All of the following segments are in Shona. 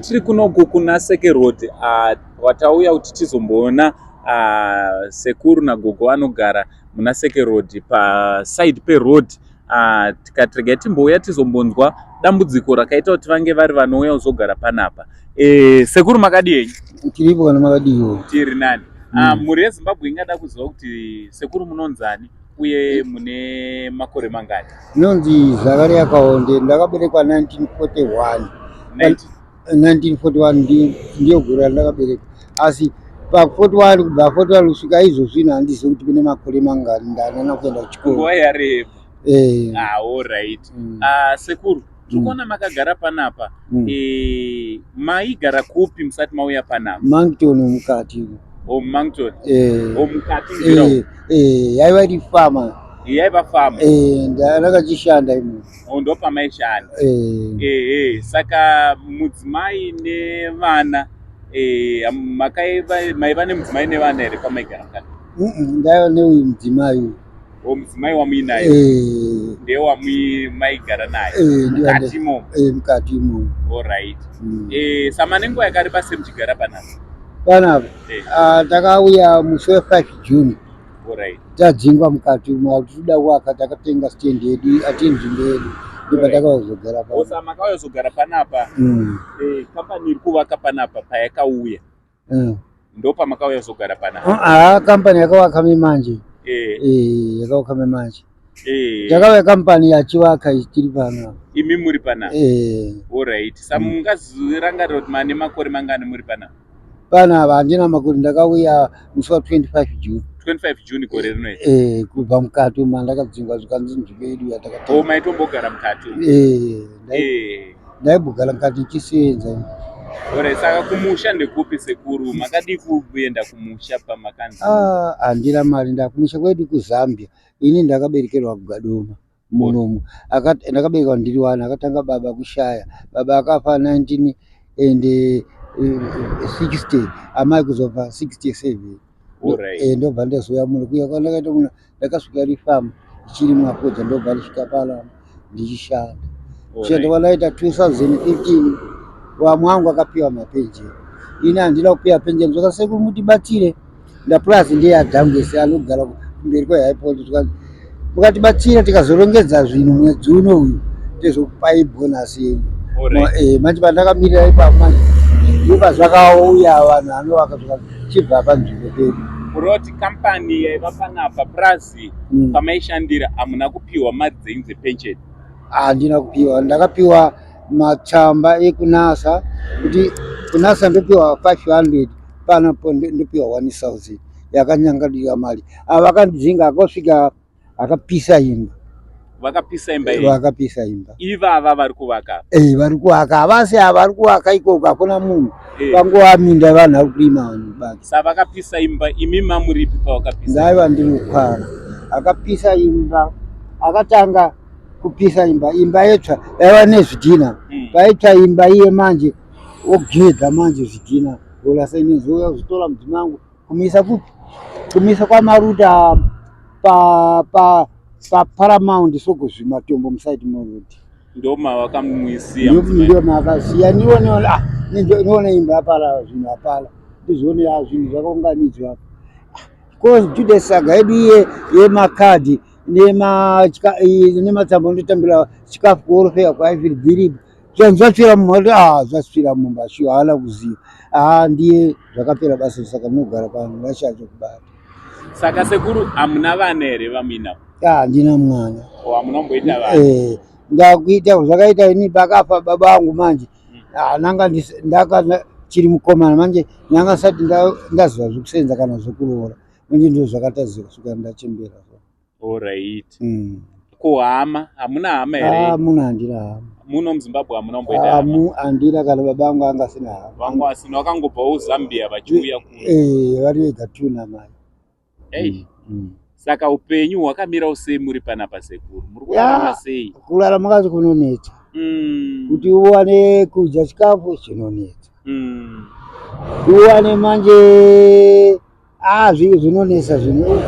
Tiri kunoku kuna Seke Road watauya kuti tizomboona sekuru nagogo vanogara muna Seke Road paside peroad tikati regai timbouya tizombonzwa dambudziko rakaita kuti vange vari vanouya kuzogara panapa. E, sekuru makadii henyu? Tiripo kana makadiiwo? Tiri nani. Mhuri yeZimbabwe ingada kuziva kuti sekuru munonzani uye mune makore mangani? Inonzi Zakaria Kaonde, ndakaberekwa 1941. 1941 ndiyo gore randakaberekwa, asi pa 41 kubva 41 kusvika izvozvi ino handizivi kuti kune makore mangani ndanana kuenda kuchikoro. Nguva yareba. Eh. Ah, all right. Ah, sekuru, tiri kuona makagara panapa. Eh, maigara kupi musati mauya panapa? Moncton mukati. Oh, Moncton. Eh. Oh, mukati nzira. Eh, eh, yaiva iri fama. Yaiva fama. Eh, ndakachishanda imo. Oh, ndopamaishanda. Eh. Eh, eh, saka mudzimai nevana eh makaiva maiva nemudzimai nevana here pamaigara mukati? Ndaiva neuyu mudzimai uyu. O mudzimai wamuinaye eh. ndiye wamumaigara naye eh, mukati imomo? Eh, mukati imomo. Alright. Sama nenguva yakareba sei muchigara panapa? Panapa ah, takauya musi we 5 June. Alright. Tadzingwa mukati umo tikuda kuaka, takatenga stand yedu ati nzvimbo yedu ndipo takauya kuzogara panapa. Saka makauya kuzogara panapa. Kambani iri kuvaka panapa payakauya ndopamakauya kuzogara panapa? Ah, kampani yakavaka manje. Yakavaka manje. Yakauya kampani yachivaka tiri panapa. Imi muri panapa? Eh. Alright. Sa mungazirangarira kuti mane makore mangani muri panapa? Panapa handina makore, ndakauya musi wa 25 June. 25 June gore rino iri? Eh, kubva mukati umu mandakadzingwa zvikanzi nzvimbo yedu yatakatanga. Oh, maitombogara mukati umu? Eh, ndaimbogara mukati ndichisenza. Alright, saka kumusha ndekupi sekuru? Makadii kuenda kumusha pamakanzi? Ah, handina mari, ndakumusha kwedu kuZambia. Ini ndakaberekerwa kuGadoma munomu. Ndakaberekwa ndiri wani, akatanga baba kushaya. Baba akafa 1960, amai kuzobva 67. Ndobva ndazouya muno. Kuuya kwandakaita muno ndakasvika iri famu ichirimwa fodya, ndobva ndasvika pano ndichishanda. Kushanda kwandakaita 2015 vamwe vangu vakapiwa mapenjeni, ini handina kupiwa penjeni. Zvaka sekuru mutibatsire, ndapurazi ndiye adhangwese anogara kumberi kwehighpoint, zvikanzi mukatibatsira tikazorongedza zvinhu mwedzi uno uyu tozokupai bhonasi yenyu. Manje pandakamirira ipapo manje ndipo zvakauya vanhu vanovaka zvikanzi chibva panzvimbo pedu. Kureva kuti kampani yaiva panapa purazi pamaishandira hamuna kupiwa mari dzenyu dzepensheni? Handina kupiwa, ndakapiwa matsamba ekunasa kuti kunasa ndopiwa 500 panapo ndopiwa 1000 yakanyangadika mari. Ava vakandidzinga akosvika akapisa imba. Vakapisa imba iyi? Vakapisa imba. Ivava vari kuvaka? Eh, vari kuvaka. Havasi ava vari kuvaka ikoko, hakuna munhu. Panguva minda vanhu vari kurima vanhu baki. Saka vakapisa imba, imi mamuripi pavakapisa? Ndaiva ndiri kukwara. Akapisa imba, akatanga kupisa imba, imba yetsva yaiva nezvidhina. Paitsva imba iye manje ogedha manje zvidhina. Vorasa ini zouya kuzotora mudzimai wangu kumisa kupi? Kumisa kwaMaruta pa pa pa Paramount soko zvimatombo musaiti moroad. Ndomavakamuisiya? Ndio makasiya nione ah nione imba apala zvinhu apala ndizoone ah zvinhu zvakaunganidzwa. Ko Judas saga yedu iye yemakadhi nematsamba ndotambira chikafu kuorofeya kwaiviri bhiripo zvanzi zvatsvira mumba, ah zvatsvira mumba shuwa haana kuziva, ah ndiye zvakapera basa saka ndinogara pano ndashaya chokubata. Saka sekuru hamuna vana here vamuinavo? Ah, handina mwana. Oh, hamuna kumboita vana? Eh, ndakuita zvakaita ini pakafa baba vangu manje. Ah, nanga ndaka chiri mukomana manje nanga ndisati ndaziva zvekusenza kana zvekuroora manje ndizvo zvakataziva kusvika ndachembera. Alright. Ko hama, hamuna hama here? Ah, muno handina hama. Muno muZimbabwe hamuna kumboita hama? Handina kana baba vangu anga asina hama. Vangu asina, vakangobvawo kuZambia vachiuya kuno. Eh, vari vega tu namai. Hey. Saka upenyu hwakamirawo sei muri panapa sekuru? Muri kurarama sei? Kurarama kacho kunonetsa. Kuti uwane kudya chikafu chinonetsa. Uwane manje ah zvinonetsa zvinhu.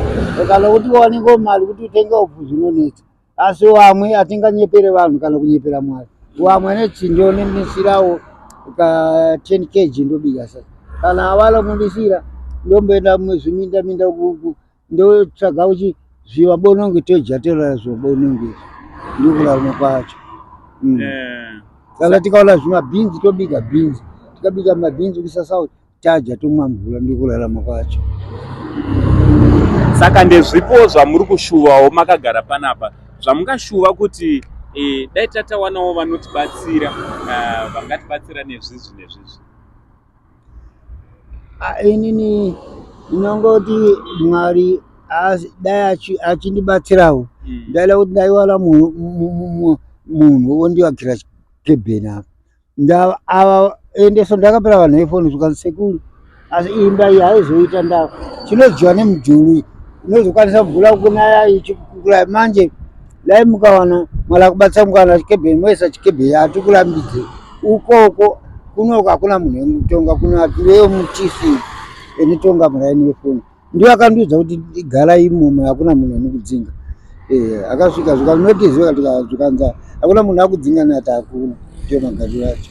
Kana kuti uwane mari kuti utenge upfu zvinonetsa. Asi vamwe hatinganyepere vanhu kana kunyepera Mwari. Vamwe netsindo nemisirawo Ka 10 kg ndobika sadza. Kana awala mundisira ndomboenda muzviminda minda ndotsvaga uchi zviva bononge todya torara zviva bononge izvi ndokurarama kwacho. Eh. Kana tikaona zvimabhinzi tobika bhinzi tikabika mabhinzi kuisa sauti tadya tomwa mvura ndokurarama kwacho. Saka ndezvipo zvamuri kushuvawo makagara panapa zvamungashuva kuti eh, dai tatawanawo vanotibatsira eh, vangatibatsira nezvizvi nezvizvi? Ah, inini ndinongoti Mwari dai achindibatsirawo ndaida kuti ndaiwana munhu wondivakira chikebheni apa. Ndava ava endeso ndakapera vanhu vefoni zvikanzi sekuru asi imba iyi haizoita ndava chinodyiwa nemujuru inozokwanisa mvura kunaya ichikukura manje dai mukawana mwari akubatsira mukawana chikebheni moisa chikebheni hatikurambidze ukoko kunoko hakuna munhu wekutonga kuno ativeyo mutisi inotonga muraini wefoni ndiyo akandiudza kuti gara imomo hakuna munhu anokudzinga eh, akasvika zvikanotiziva zvikanzi hakuna munhu akudzinga nati hakuna ndiyo magariro acho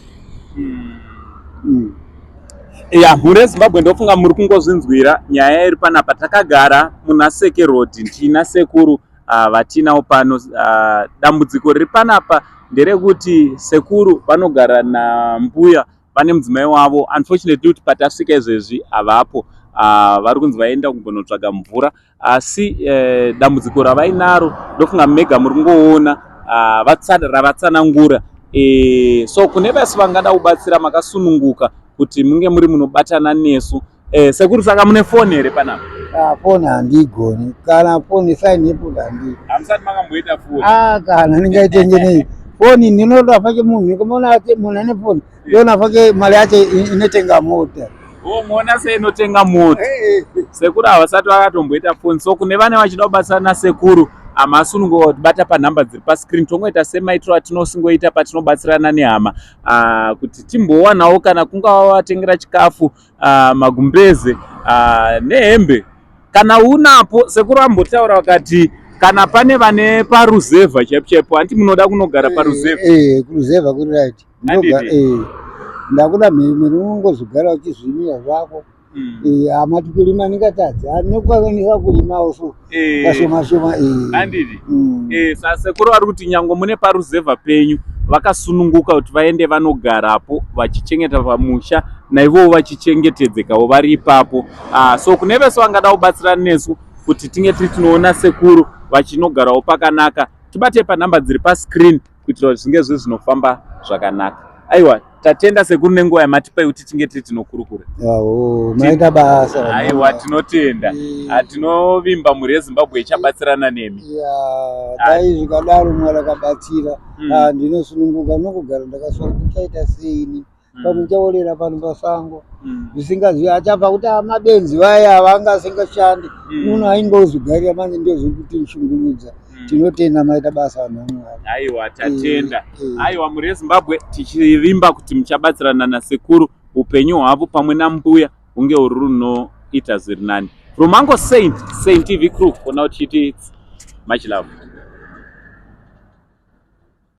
Ya, mhuri yeZimbabwe ndofunga muri kungozvinzwira nyaya iri panapa. Takagara muna Seke Road tiina sekuru vatinawo pano. Dambudziko riri panapa nderekuti sekuru vanogara nambuya vane mudzimai wavo. Unfortunately kuti patasvika izvezvi havapo. Vari kunzi vaenda kumbonotsvaga mvura asi dambudziko ravainaro ndofunga mega muri kungoona ravatsanangura. So kune vese vangada kubatsira makasununguka kuti munge muri munobatana nesu. Sekuru saka mune foni here panapa? Ah, foni handigoni kana foni saini yepfuta handii. Hamusati makamboita foni? Ah, kana ndingaitenge nei foni ndinoda fake munhu ukaona ati munhu ane foni ndoona fake mari yacho inotenga mota. Oh, muona seinotenga mota. Sekuru havasati vakatomboita foni so kune vane vachida kubatsira nasekuru hamasununguka kutibata panhamba dziri pascreen tongoita semaitiro atinosingoita patinobatsirana nehama kuti timbowanawo kana kungava vatengera chikafu magumbeze nehembe kana unapo. Sekuru ambotaura vakati kana pane vane paruzevha chaipo chaipo, hanti munoda kunogara paruzevha? Eh, kuruzevha kuri right. Ndoga Handiti? eh ndakuda mhiri unongozogara uchizvimira zvako. Eh, amati kurima ndingatadza nekukwanisa kurimawo so kashoma shoma eh. Handiti? Sasekuru vari kuti nyange mune paruzevha penyu vakasununguka kuti vaende vanogarapo vachichengeta pamusha naivowo vachichengetedzekawo vari ipapo. So kune vese vangada kubatsirana nesu kuti tinge tiri tinoona sekuru vachinogarawo pakanaka, tibatei panhamba dziri pascreen kuitira kuti zvinge zviri zvinofamba zvakanaka. Aiwa, tatenda sekuru nenguva yamatipa yekuti tinge tiri tinokurukura. Awo, maita basa. Aiwa, tinotenda. Tinovimba mhuri yeZimbabwe ichabatsirana nemi. Ya, dai zvikadaro Mwari akabatsira. Ah, ndinosununguka nokugara ndakaswera ndichaita seini pamwe ndichaorera pano pasango zvisingazivi achafa kuti amabenzi vaya vanga asingashandi munhu aingozogarira manje ndio zviri kutishungurudza. Tinotenda maita basa vanhu vaMwari. Aiwa, tatenda. Aiwa, mhuri yeZimbabwe tichivimba kuti muchabatsirana nasekuru upenyu hwavo pamwe nambuya hunge huri runoita zviri nani. From Uncle Saint, Saint TV crew, for now tichiti much love.